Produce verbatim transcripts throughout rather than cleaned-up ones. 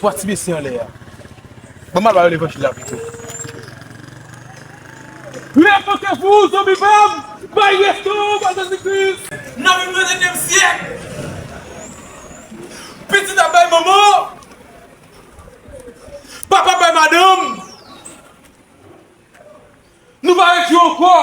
Pati mesye anlè a. Ban m al ba yo levanjil la pito. Repantez-vous, zanmi pa m! Bay respè w ba Jezi Kris! Nan venntrennyenm syèk! Pitit ap bay manman! Papa bay madanm! Nou pa ret yo ankò!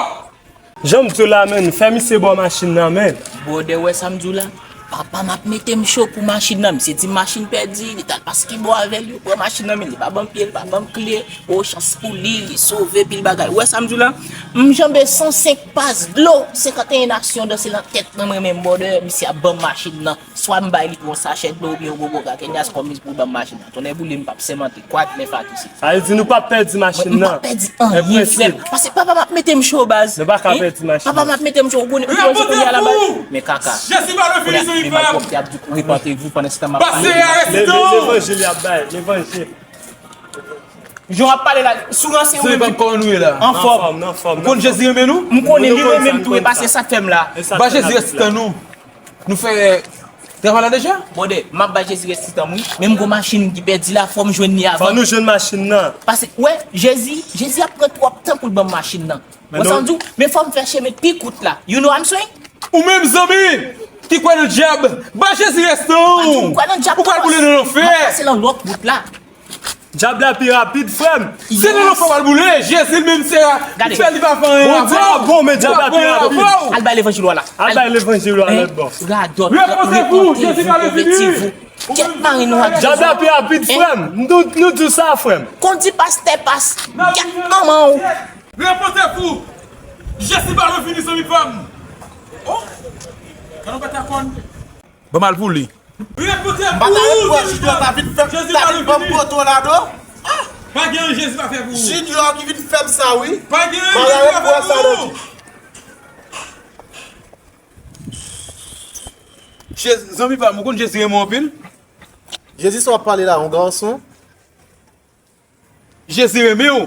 Jan m di w la, menn, fè misye ba w machin nan, menn. Bwòdè, wè sa m di w la? Papa m ap mete m cho pou machin nan. Misye di m machin pèdi, li t al pase kibò avè l, yo pran machin nan, men li pa ban m pye, li pa ban m kle. O, chans pou li, li sove, pil bagay. Wè sa m di w la? M janbe san senk pas dlo, senkanteyen nasyon danse nan tèt mwen, mwen menm, bwòdè, misye ap ban m machin nan. Swa m bay li yon sachè dlo oubyen yon gwo koka, Kenyas kòm li pou ban m machin nan. Tonnè boule m p ap sèmante, kwak men fatou se. Sa vle di nou p ap pèdi machin nan. Mwen, m p ap pèdi anyen, frè m. Paske papa m ap mete m cho, baz. Nou pa ka pèdi machin nan. Papa m ap mete m cho, ou konnen, ou konnen kounye a la, baz. Men kaka. Kounye a, men malpwòpte ap di repantez-vous pandan se tan m ap pale. Le- le- Levanjil y ap bay, levanjil. Jan w ap pale la, sou ranse ou menm. Anfòm. Anfòm, anfòm. Ou konn Jezi renmen nou? M konnen li renmen m tou, e pa se sa k fè m la. Ba Jezi rèstan nou. Nou fè travay la deja? Bwòdè, m ap bay Jezi rèstan m wi. Men m gon machin ki pèdi la, fò m jwenn li avan. Fò nou jwenn machin nan. Paske, wè, Jezi, Jezi ap pran twòp tan pou l ban m machin nan. Wè sa m di w? Men fò m fè chemen pi kout la. You know what I'm saying? Ou menm zanmi ki kwè nan dyab, ba Jezi rèstan w. Pa di m kwè nan dyab, ou pral boule nan lanfè. M ap pase nan lòt wout la. Dyab la pi rapid, frè m. Se nan lanfè w pral boule. Jezi li menm se a. Gade. Fè li pa fè anyen avè w. Bondye bon, men dyab la pi rapid. Al bay levanjil w la. Al bay levanjil w la lòt bò. Radòt, repantez-vous, repantez-vous. Kèt mari nou ak dyab la pi rapid, frè m. Nou, nou di w sa, frè m. Kondi pastè pas. Kèt manman w. Repantez-vous. Jezi pa revini, zanmi pa m. Oh. Ban nou bat akòn. Ban m al pou li. M pa ta ret pou wè Junior ta vin fè m, ta vin ban m poto nan do. Pa gen anyen Jezi pa fè pou ou. Junior ki vin fè m sa wi. Pa gen anyen Jezi pa fè pou ou. Jezi, zanmi pa m, ou konn Jezi renmen w anpil? Jezi sa w ap pale la, yon gason? Jezi renmen w.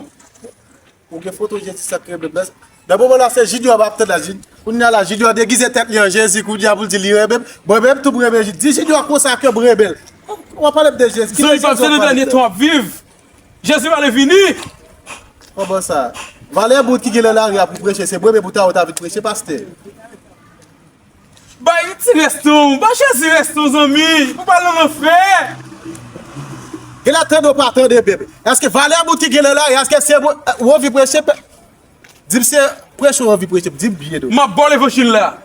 Ou gen foto Jezi sa k renmen m. Nan moman la se Junior m ap tann la. Kounye a la Junior degize tèt li an Jezi kounye a pou l di li renmen m. Mwen menm tou m renmen Jezi. Di Junior konsa ke m renmen l. W ap pale m de Jezi. Zanmi pa m, se nan dènye tan w ap viv. Jezi pa revini. Kòman sa? Valè bout ki gen nan lari a pou preche, se mwen menm ou ta, ou ta vin preche, pastè. Bay ti rèstan w, ba Jezi rèstan w, zanmi, pou pa al nan lanfè. Gen lè tande w pa tande menm. Èske valè bout ki gen nan lari a, èske se mwen, ou anvi preche? Di m se preche ou anvi preche, di m byen non. M ap ba w levanjil la.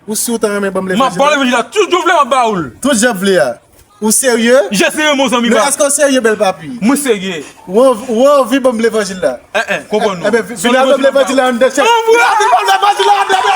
Ou si w ta renmen ban m levanjil la? M ap ba w levanjil la, tout jan w vle m ap ba w l. Tout jan w vle a. Ou serye? Jezi renmen w zanmi pa m. Men èske w serye bèl papi? Mwen serye. Ou anvi, ou anvi ban m levanjil la? En en, konprann nou. Enben, vin avè m levanjil la anndan chèf. Vin avè m levanjil la anndan